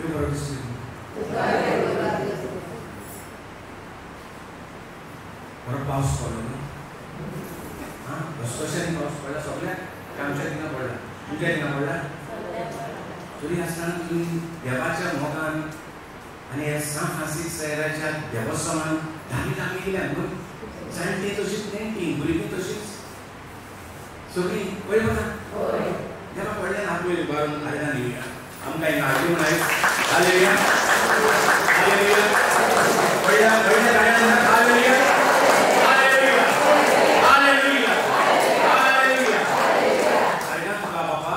देव बरो दिसलो. बरो पावस पडलो न्हू? आं, घसघश्यांनी पावस पडला सगळ्याक. आमच्या थिंगा पडला, तुमच्या थिंगा पडला. तरी आसतना तुमी देवाच्या मोगान आनी ह्या सांत फ्रांसीस सैराच्या देवस्थानान धामी धामी येयल्या न्हू? जाणटी तशीच नेणटी, भुरगीं तशीच सगळीं. वयर बघा देवा पडल्यान हात वयर उबारून आयदान दिवया आमकां हिंगा हाडली म्हूण आयज. Hallelujah, hallelujah. पडल्या पडल्या गाड्यान हालेलुया, हालेलुया, हालेलुया, हालेलुया. आर्गां तुका बापा,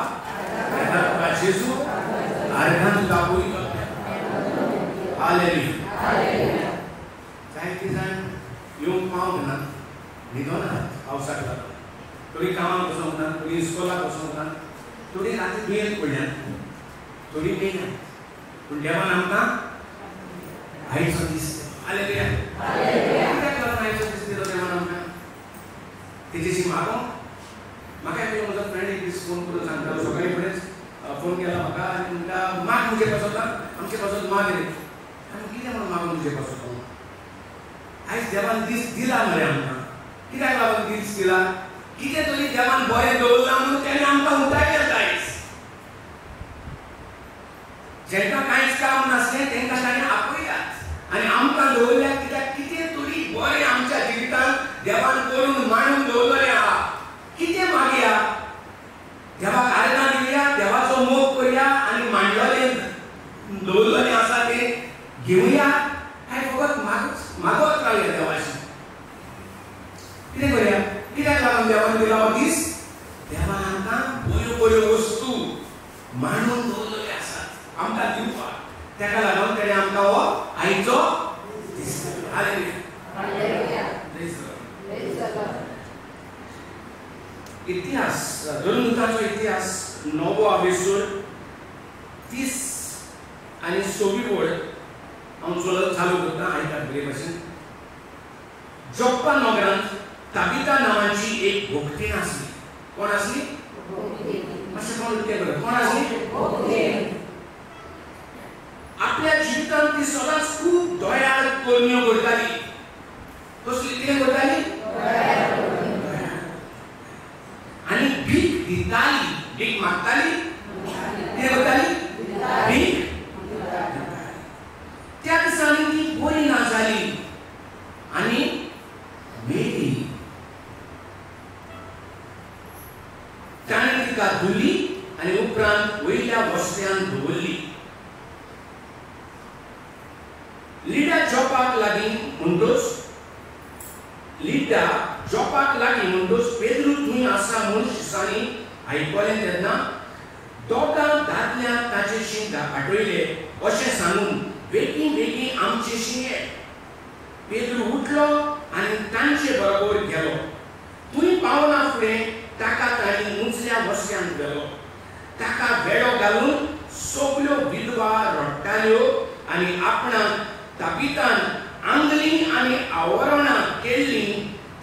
आर्गां तुका जेजू, आर्गां तुका पवित्र. हालेलुया. जायते जाण येवंक पावंक ना, न्हिदोनात पावसाक लागून. थोडीं कामाक वचोंक ना, थोडीं इस्कोलाक वचोंक ना, थोडीं राती दुयेंत पडल्यात, थोडीं मेल्यात. पूण देवान आमकां आयचो दीस. हालेलुया. कित्याक लागून आयचो दीस दिलो देवान आमकां? तेजेशी मागोंक. म्हाका एकलो म्हजो फ्रेंड एक दीस फोन करून सांगतालो, सकाळी फुडेंच फोन केला म्हाका आनी म्हणटा, माग म्हजे पासत, आमचे पासत माग रे. आनी कितें म्हणून मागून तुजे पासत? आयज देवान दीस दिला मरे आमकां. कित्याक लागून दीस दिला? कितें तरी देवान बरें दवरलां म्हणून तेणें आमकां उठायलें आयज. जेंकां कांयच काम नासलें तेंकां ताणें आपयल्यात आनी आमकां दवरल्यात. कित्याक? कितें तरी बरें आमच्या जिवितांत देवान करून मांडून दवरलें आहा. कितें मागया? देवाक आर्गां दिवया, देवाचो मोग करया आनी मांडलें दवरलें आसा तें घेवया. काय फकत मागत रावया देवाशी? कितें करया? कित्याक लागून देवान दिला हो दीस? देवान आमकां बऱ्यो बऱ्यो वस्तू मांडून दवरलेल्यो आसात आमकां दिवपाक. तेका लागून तेणें आमकां हो आयचो दीस दिलो. हालेलुया. इतिहास, धर्मदूताचो इतिहास 9वो आवेसूर 30 आनी 26 वळ हांव चालू करता. आयकात बरे भाशेन. जोप्पा नगरांत ताबिता नांवाची एक भोगतीण आसली. कोण आसली? मातशें कोण उक्तें करता? कोण आसली? आपल्या जिवितांत ती सदांच खूब दयाळ करण्यो करताली. कसली? कितें करताली? आनी भीक दिताली. भीक मागताली. कितें करताली? भीक. त्या दिसांनी ती बरी ना जाली आनी मेली. ताणें तिका धुली आनी उपरांत वयल्या वस्त्यान दवरली. लिडा जोपाक लागीं म्हणटोच, लिडा जोपाक लागीं म्हणटोच पेद्रू थंय आसा म्हूण शिसांनी आयकलें तेन्ना दोगां दादल्यांक ताचेशी आठयले अशें सांगून बेगीन बेगीन आमचेशी ये. पेद्रू उठलो आनी तांचे बरोबर गेलो. थंय पावना फुडें ताका तांणी उंचल्या वस्त्यांत व्हेलो. ताका वेडो घालून सगल्यो विधवा रडटाल्यो आनी आपणाक ताबितान आंगलीं आनी आवरणां केल्लीं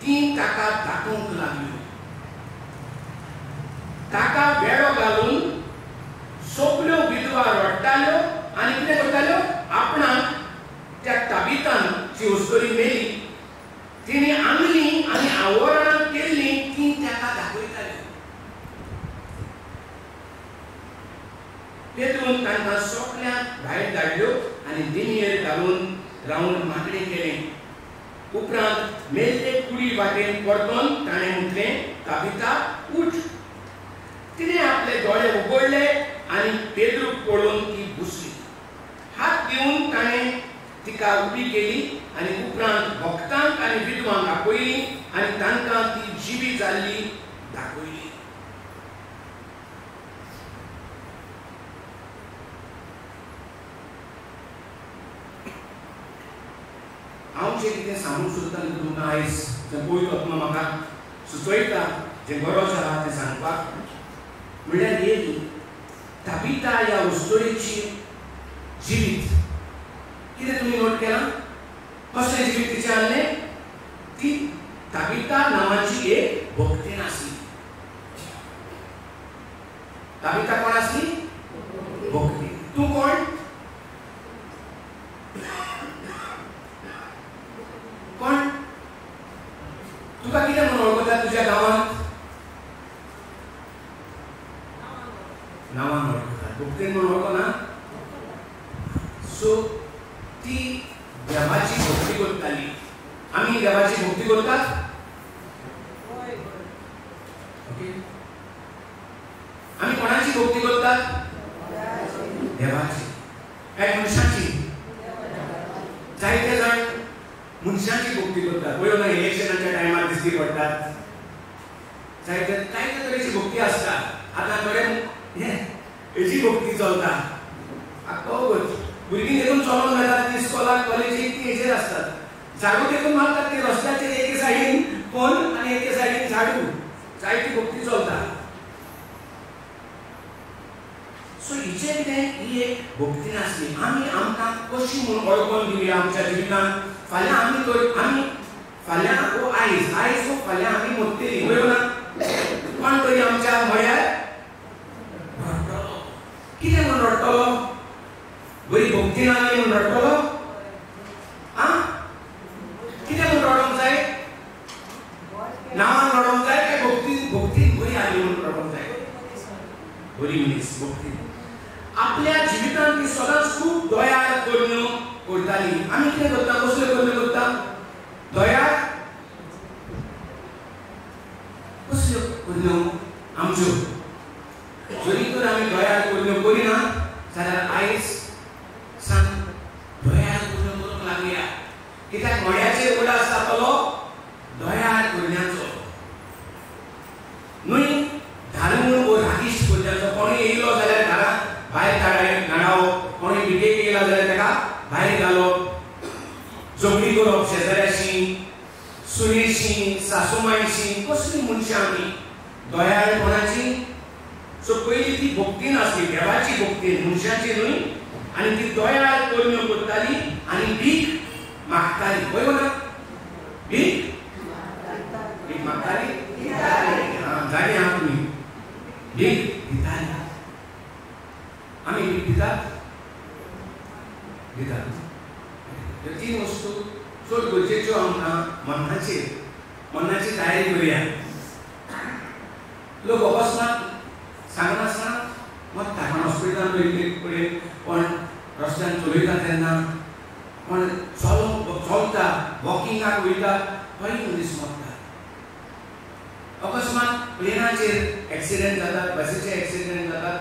तीं ताका दाखोवंक लागल्यो. ताका वेडो घालून सगल्यो विधवा रडटाल्यो आनी कितें करताल्यो? आपणाक त्या ताबितान जी वस्तोरी मेली तिणें आंगलीं आनी आवरणां केल्लीं तीं ताका दाखयताल्यो. पेद्रून तांकां सगल्यांक भायर धाडल्यो आनी दिणयेर घालून रावन मागणें केलें. उपरांत मेल्ले कुडी वाटेन परतून ताणें म्हटलें, ताबिता उठ. तिणें आपले दोळे उगडले आनी पेद्रूक पळोवन ती बसली. हात दिवन ताणें तिका उबी केली आनी उपरांत भक्तांक आनी विधवांक आपयली आनी तांकां ती जिवी जाल्ली दाखयली. हांव जें कितें सांगूंक सोदता तुमकां आयज, जें पयलो आत्मा म्हाका सुचयता, जें गरज आहा तें सांगपाक, म्हणल्यार एक ताबिता ह्या वस्तुरेची जिवीत. कितें तुमी नोट केलां? कसलें जिवीत तिचें आहलें? ती ताबिता नांवाची एक भक्तीन आसली. ताबिता कोण आसली? भक्ती. तूं कोण? कितें म्हणून वळखतात तुज्या गांवांत? नांवान वळखतात. भक्तीन म्हणून वळखना. सो ती देवाची भक्ती करताली. आमी देवाची भक्ती करतात? ओके, आमी कोणाची भक्ती करतात? देवाची. काय मनशाची? जायते जाण मनशाची भक्ती करतात. पळय ना, इलेक्शनाच्या टायमार दिसती पडटात. जायते जायते तरेची भक्ती आसता. आतां थोडे हेजी भक्ती चलता. आतां भुरगीं देखून चलोन वेतात ती इस्कॉलाक कॉलेजीक, ती हेजेर आसतात. झाडू देखून मारतात ती रस्त्याचेर, एके सायडीन फोन आनी एके सायडीन झाडू. जायती भक्ती चलता. सो हिचें कितें, ही एक भक्ती नासली. आमी आमकां कशी म्हूण वळखून दिवया आमच्या जिवितांत? फाल्यां आमी आमी फाल्यां वो आयज, आयज वो फाल्यां आमी मोडटली. वयर ना कोण तरी आमच्या म्हळ्यार रडटलो. कितें म्हूण रडटलो? बरी भक्ती नासली म्हूण रडटलो? आं, कितें म्हूण रडोंक जाय? नांवान रडोंक जाय काय भक्ती? भक्ती बरी आली म्हूण रडोंक जाय? बरी मनीस भक्ती. आपल्या जिवितांत ती सदांच खूब दयाळ करण्यो करताली. आमी कितें करता? कसल्यो करण्यो करता? दयाळ कसल्यो करण्यो आमच्यो? जरी तर आमी दयाळ करण्यो करिना जाल्यार आयज सांग दयाळ करण्यो करूंक लागया. कित्याक मड्याचेर उडास जातलो दयाळ करण्याचो न्हय, धारून वो रागीश करण्याचो. कोणूय येयलो जाल्यार घरांत भायर धाडावप, कोणूय भिकेक येयला जाल्यार ताका भायर घालप, झगडी करप शेजाऱ्याशी, सुनेशी, सासूमायशी. कसली मनशां आमी? दयाळपणाची. सो पयली ती भक्ती नासली, देवाची भक्ती, मनशाची न्हय. आनी ती दयाळ करण्यो करताली आनी भीक मागताली. पळय ना, भीक भीक मागताली. जाणी आहा तुमी, भीक दिताली. आमी भीक दितात? दितात. ह्यो तीन वस्तू चड गरजेच्यो आमकां. मरणाचेर, मरणाची तयारी करुया. लोक अकस्मात सांगनासतना मरता. कोण हॉस्पिटलान वयले कडेन, कोण रस्त्यान चलयता तेन्ना, कोण चलता वॉकिंगाक वयता थंय मनीस मरता. अकस्मात प्लेनाचेर एक्सिडेंट जातात, बसीचे एक्सिडेंट जातात.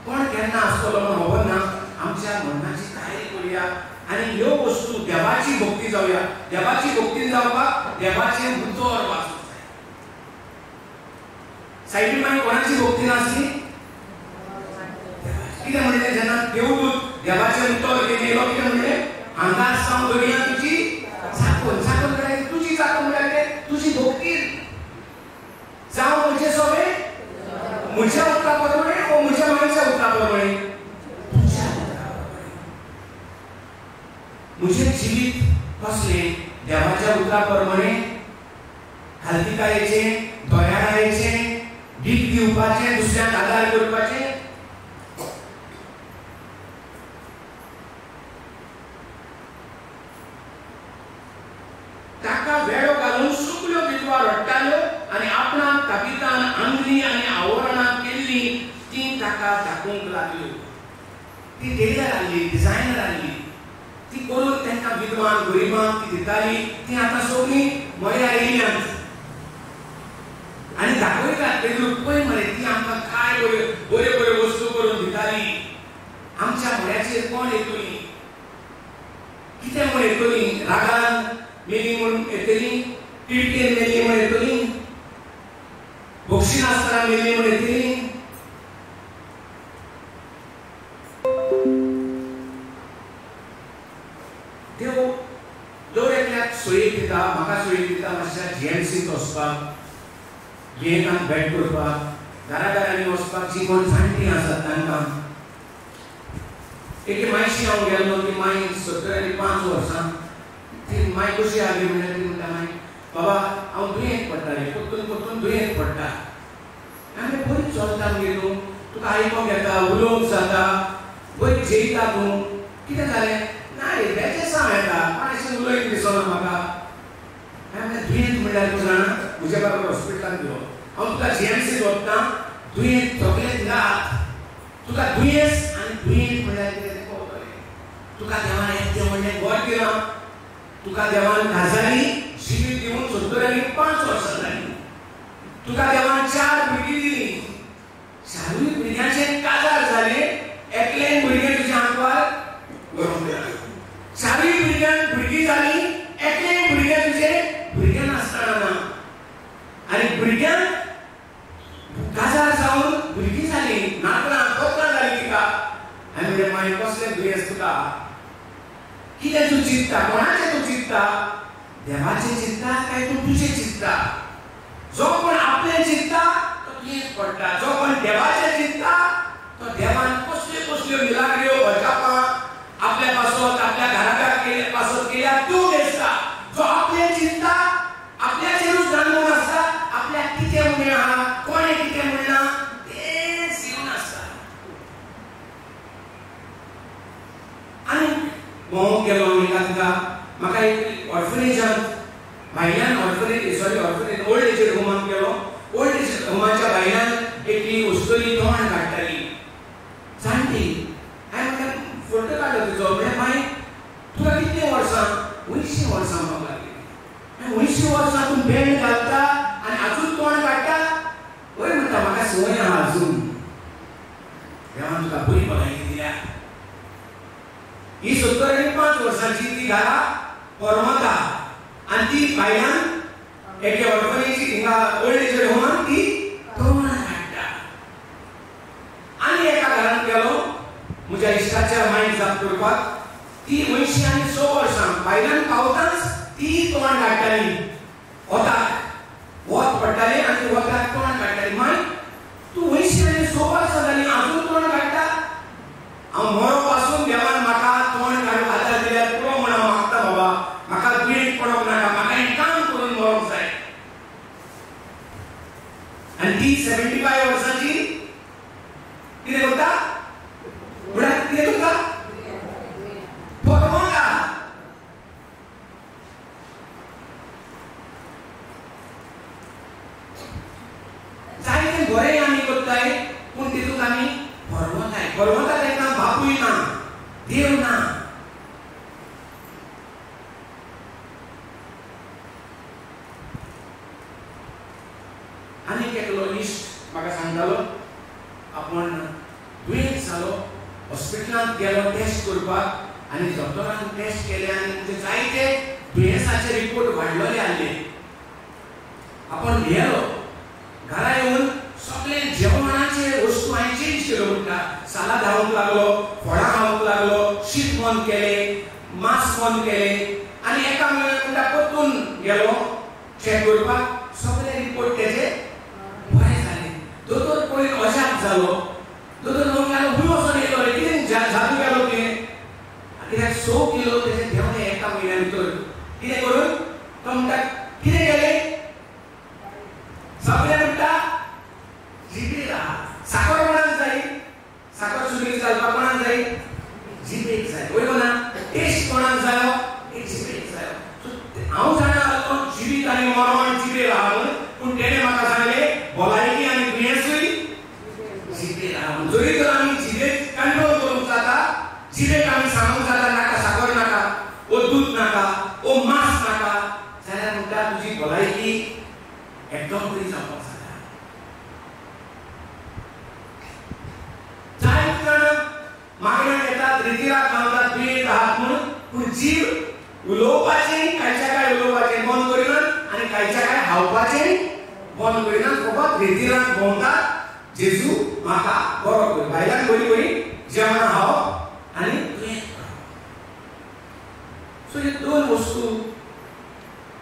कोण केन्ना आसतलो म्हूण खबर ना. आमच्या मरणाची तयारी करुया आनी ह्यो वस्तू देवाची भक्ती जावया. देवाची भक्ती जावपाक देवाचें उतर वाचूंक जाय. सायबीण मागीर कोणाची भक्ती नासली? कितें म्हणलें जेन्ना देवदूत देवाचें उतर घेवन येयलो, कितें म्हणलें? हांगा सावन धरुया तुजी चाकून. चाकून म्हळ्यार तुजी चाकून म्हळ्यार तुजी भक्ती. जावं म्हजें सगळें म्हज्या उतरा प्रमाणे वो म्हज्या मायच्या उतरा प्रमाणे? तुज्या उतरा प्रमाणे. म्हजें जिवीत कसलें? देवाच्या उतरा प्रमाणे, खालतीकायेचें, दयाळायेचें, भीक दिवपाचें, दुसऱ्यांक आदार करपाचें. ताका वेळो घालून सगल्यो विधवा रडटाल्यो आनी आपणाक काबितान आंगली आनी आवरणां केल्ली ती ताका दाखोवंक लागल्यो. ती टेलर आहली, डिझायनर आहली. ती करून तांकां विधवांक गरिबांक ती दिताली. ती आतां सगळीं मऱ्यार येयल्यांत आनी दाखयतात पेद्रूक, पळय मरे ती आमकां काय बऱ्यो बऱ्यो बऱ्यो वस्तू करून दिताली. आमच्या मऱ्याचेर कोण येतली? कितें म्हूण येतली? रागान मेली म्हूण येतली? तिडकेन मेली म्हूण येतली? भोगशिनासतना मेली म्हूण येतली? देव दर एकल्याक सोयी दिता. म्हाका सोयी दिता मातशा जीएमसींत वचपाक, दुयेंतांक भेट करपाक, घराघरांनी वचपाक. जी कोण जाणटीं आसात तांकां. एके मायशी हांव गेल्लो, ती माय 75 वर्सां. ती माय कशी आयली म्हणल्यार ती म्हणटा, माय बाबा हांव दुयेंत पडटा रे, परतून परतून दुयेंत पडटा. आनी बरी चलता मगे तूं, तुका आयकोंक येता, उलोवंक जाता, बरी जेयता तूं, कितें जालें? ना रे, बेजेसांव येता, कोण अशें उलयन दिसना म्हाका. हांवें म्हणलें, दुयेंत म्हणल्यार तूं जाणा? म्हज्या बरोबर हॉस्पिटलांत गेलो. हांव तुका जीएमसीत वतना दुयेंत सगळें थिंगा तुका दुयेंस आनी दुयेंत म्हणल्यार कितें तें कळटलें. तुका देवान येदें व्हडलें घर दिलां, तुका देवान खाजानी जिवीत दिवन 75 वर्सां जालीं, तुका देवान 4 भुरगीं दिलीं, 4 भुरग्यांचें काजार जालें, एकलें भुरगें तुज्या आंकवार व्हरोंक गेलां, 4 भुरग्यांक भुरगीं जालीं, एकलें भुरगें तुजें भुरगें नासतना ना, आनी भुरग्यांक काजार जावन भुरगीं जालीं, नातरां पोत्रां जालीं तिका. आनी म्हणलें मागीर कसलें दुयेंस तुका, कितें तूं चिंतता, कोणाचें तूं चिंतता, देवाचें चिंतता काय तूं तुजें चिंतता? जो कोण आपलें चिंतता तो दुयेंत पडटा, जो कोण देवाचें चिंतता तो देवान कसल्यो कसल्यो मिलाग्र्यो अजापां आपल्या पासत आपल्या घराब्या पासत केल्या त्यो दिसता. जो आपलें चिंतता आपल्याचेरूच जाणून आसता, आपल्याक कितें उणें आहा, कोणें कितें म्हणलां तेंच येवन आसता. आनी भोंवूंक गेलो म्हणटा तुका म्हाका एक ऑर्फनेजांत भायल्यान orphanage sorry orphanage old age होमांत गेलो. ओल्ड एज होमाच्या भायल्यान एकली उस्तोली तोंड काडटाली जाणटी. हांवें म्हणलें फोटो काडलो तुजो. म्हणलें माय तुका कितलीं वर्सां? 80 वर्सां म्हणपाक लागली. 80 वर्सां तूं बेंड घालता आनी आजून तोंड काडटा? वय म्हणटा म्हाका संवय आहा अजून. देवान तुका बरी भलायकी दिल्या. ही 75 वर्सांची ती घरा परमता आनी ती भायल्यान एके ऑर्फनेज हिंगा ओल्ड एज होमान ती तोंड काडटा. आनी एका घरांत गेलो म्हज्या इश्टाच्या मायंड साफ करपाक. ती 86 वर्सां भायल्यान पावताच ती तोंड काडटाली, वताक वत पडटालें आनी वताक तोंड काडटाली. माय तूं 86 वर्सां जालीं आजून तोंड काडटा? हांव मरो पासून देवान म्हाका तोंड काडूंक आदार दिल्यार पुरो म्हूण हांव मागता बाबा, म्हाका दुयेंत पडोंक नाका, म्हाका हें काम करून मरोंक जाय. आनी ती 75 वर्सांची कितें करता? म्हळ्यार कितें करता? परमता. जायतें बरें आमी करताय पूण तितूंत आमी परमताय. परमता तांकां बापूय ना, देव ना. आनीक एकलो इश्ट म्हाका सांगतालो आपूण दुयेंत जालो, हॉस्पिटलांत गेलो टेस्ट करपाक आनी दोतोरान टेस्ट केले आनी म्हणजे जायते दुयेंसाचे रिपोर्ट वाडलेले आसले. आपूण भियेलो, घरा येवन सगळे जेवणाचे वस्तू हांवें चेंज केल्यो म्हणटा. सालाद खावंक लागलो, फळां खावंक लागलो, शीत बंद केलें, मांस बंद केलें. आनी एका म्हयन्याक म्हणटा परतून गेलो चॅक करपाक, सगळे रिपोर्ट तेजे बरे जाले. दोतोर पळोवन अजाप जालो. दोतोर म्हणूंक लागलो खंय वचोन येयलो रे, कितें जादू केलो तुवें? कित्याक 6 किलो तेजे देंवले एका म्हयन्या भितर. कितें करून? तो म्हणटा कितें केलें? सगळे म्हणटा जिबेर आहा. साकर कोणाक जाय? साकर सुबेक घालपाक कोणाक जाय? जिबेक जाय. वय ना? टेस्ट कोणाक जायो? एक जिबेक जायो. हांव जाणा आसलो जिवीत आनी मरण जिबेर आहा म्हूण, पूण तेणें म्हाका सांगलें भलायकी आनी दुयेंसूय जिबेर आहा म्हूण. जरी तर आमी जिबेक कंट्रोल करूंक जाता, जिबेक आमी सांगूंक जाता नाका साकर नाका, ओ दूद नाका, ओ मांस नाका, जाल्यार म्हणटा तुजी भलायकी एकदम बरी जावपाक जाता. जायते जाणां मागण्यांक येतात, रितीराक मागतात, दुयेंत आहात म्हणून, पूण जीव उलोवपाचें कांयच्या काय उलोवपाचें बंद करिनात आनी कांयच्या काय खावपाचें बंद करिनात. फकत रितीराक भोंवतात, जेजू म्हाका बरो कर, भायल्यान बरी बरी जेवणां खावप आनी दुयेंत पडप. सो हे दोन वस्तू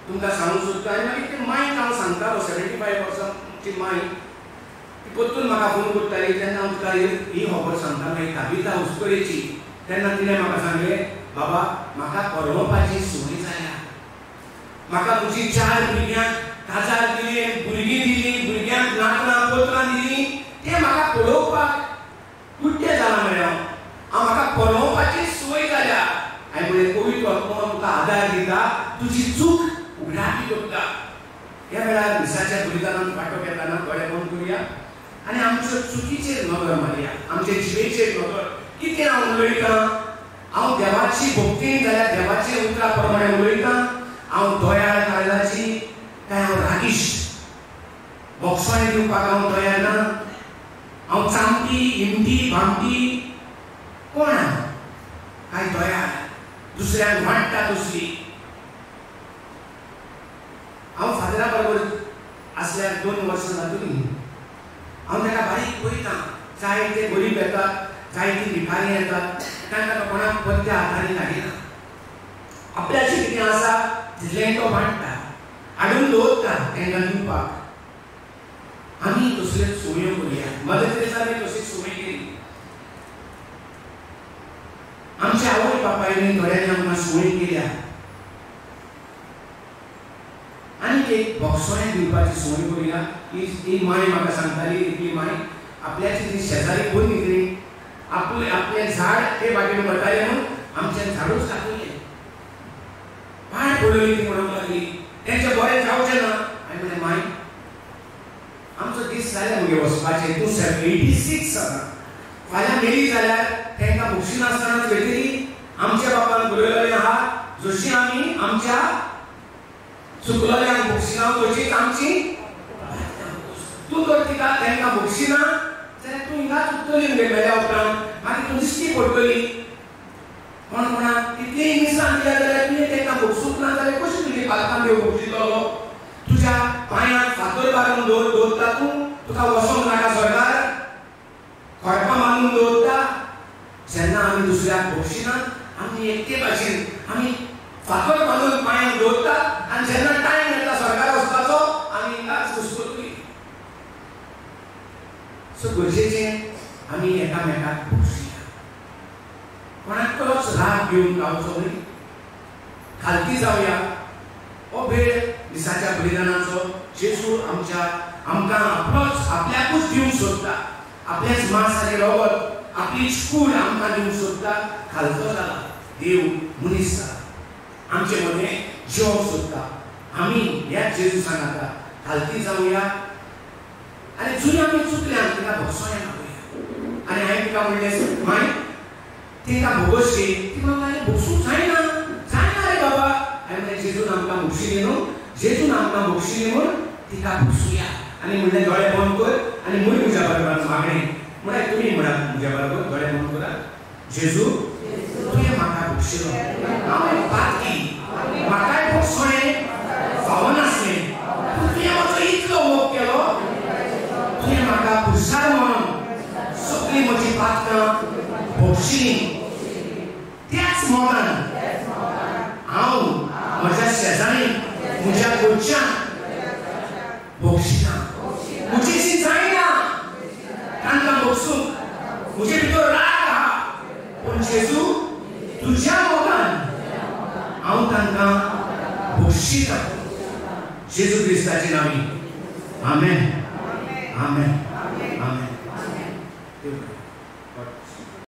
तुमकां सांगूंक सोदता. आनी मागीर ते मायक हांव सांगतालो, 75 वर्सांची माय ती परतून म्हाका फोन करताली तेन्ना हांव तुका ही खबर सांगता. मागीर कविता उस्करेची तेन्ना तिणें म्हाका सांगलें, बाबा म्हाका परवपाची संवय जाल्या, म्हाका म्हजी 4 भुरग्यांक काजार दिली, भुरगीं दिली, भुरग्यांक नातरां पोत्रां दिली, तें म्हाका पळोवपाक कुड्डें जालां मेळ्ळें, हांव म्हाका पळोवपाची संवय जाल्या. हांवें म्हणलें पवित्र आत्मो तुका आदार दिता, तुजी चूक उगडाकी करता. ह्या वेळार मिसाच्या बलिदानान वांटो घेतना दोळे बंद करुया आनी आमच्यो चुकीचेर नदर मारया, आमचे जिवेचेर नदर. कितें हांव उलयतां? हांव देवाची भक्तीन जाल्यार देवाचे उतरा प्रमाणे उलयतां? हांव दयाळ काळजाची काय हांव रागिश्ट? बोगसोणे दिवपाक हांव तयार ना? हांव चामटी, हिमटी, भामटी कोण हांव? काय दयाळ दुसऱ्यांक वांट्टा दुसरी? हांव फादरा बरोबर आसल्यार 2 वर्सां जातलीं. हांव ताका बारीक पळयतां. जायते गरीब येतात, जायती भिकारी येतात, तांकां तो कोणाक परत्या हातांनी धाडिना. आपल्याचें कितें आसा तितलें तो वांट्टा, हाडून दवरता तांकां दिवपाक. आमी तसल्यो संवयो करुया. मदर तेरेसाने तशी संवय केली. आमच्या आवय बापायन थोड्यांनी आमकां संवय केल्या. आनीक एक बोगसोणें दिवपाची संवय करुया. ही माय म्हाका सांगताली, एकली माय आपल्याची ती शेजारी बरी न्ही, आपले आपलें झाड ते वाटेन वतालें म्हणून आमचें झाडूच दाखयलें, पाड पडली ती म्हणूंक लागली, तेंचें बरें जावचें ना. हांवें म्हणलें, माय आमचो दीस जाले मुगे वचपाचे, तूं 86 आतां, फाल्यां मेली जाल्यार तांकां भोगशिनासतनाच वयतली. आमच्या बापान बरयलेलें आहा, जशी आमी आमच्या चुकलेल्यांक भोगशिना तशीच आमची. तूं तर तिका तांकां भोगशिना जाल्यार तूं हिंगाच उरतली मुगे मेल्या उपरांत, मागीर तूं दिश्टी पडटली. कोण कोणाक कितलीय मिसां दिल्या जाल्यार तुवें तांकां भोगसूंक ना जाल्यार कशी तुजी पालकां देव भोगशितलो? तुज्या पांयांत फातर मारून दवरता तूं, तुका वचोंक नाका सरकार, खडपां मारून दवरता. जेन्ना आमी दुसऱ्याक भोगशिना, आमी एकटे भाशेन आमी फातर बांदून पांयांत दवरता आनी जेन्ना टायम येता सरकार वचपाचो आमी हिंगाच घुसपतली. सो गरजेचें आमी एकामेकाक भोगशिया, कोणाकच राग घेवन रावचो न्ही, खालती जावया. हो वेळ मिसाच्या बलिदानाचो जेजू आमच्या आमकां आपलोच आपल्याकूच दिवंक सोदता, आपलेंच मांस आनी रगत, आपली कूड आमकां दिवंक सोदता. खालतो जाला देव, मनीस जाला, आमचे मदें जिवंक सोदता. आमी ह्याच जेजू सांगाता खालती जावया आनी जुन्या आमी चुकल्यान तिका भोगसोया मागुया. आनी हांवें तिका म्हणलें, माय तिका भोगोशी. ती म्हाका म्हणलें, भोगसूंक जायना, जायना रे बाबा. हांवें म्हणलें, जेजून आमकां भोगशिली न्हू, जेजून आमकां भोगशिली म्हूण तिका भोगसुया. आनी म्हणलें, दोळे बंद कर आनी म्हूण म्हज्या बरोबर मागणें. म्हळ्यार तुमी म्हणात म्हज्या बरोबर, दोळे बंद करात. जेजू, तुवें म्हाका भोगशिलो, हांव एक पातकी, म्हाकाय भोगसोणें फावनासलें, पूण तुवें म्हजो इतलो मोग केलो, तुवें म्हाका पुरसार म्हणून सगळीं म्हजी पातकां भोगशिलीं. त्याच मोगान हांव म्हज्या शेजारी, म्हज्या घरच्यांक भोगशिना. म्हजेशी जायना तांकां भोगसूंक, म्हजे भितर राग आहा, पूण जेजू तुज्या मोगान हांव तांकां भोगशिता. जेजू क्रिस्ताचे नांवी आमेन, आमेन, आमेन.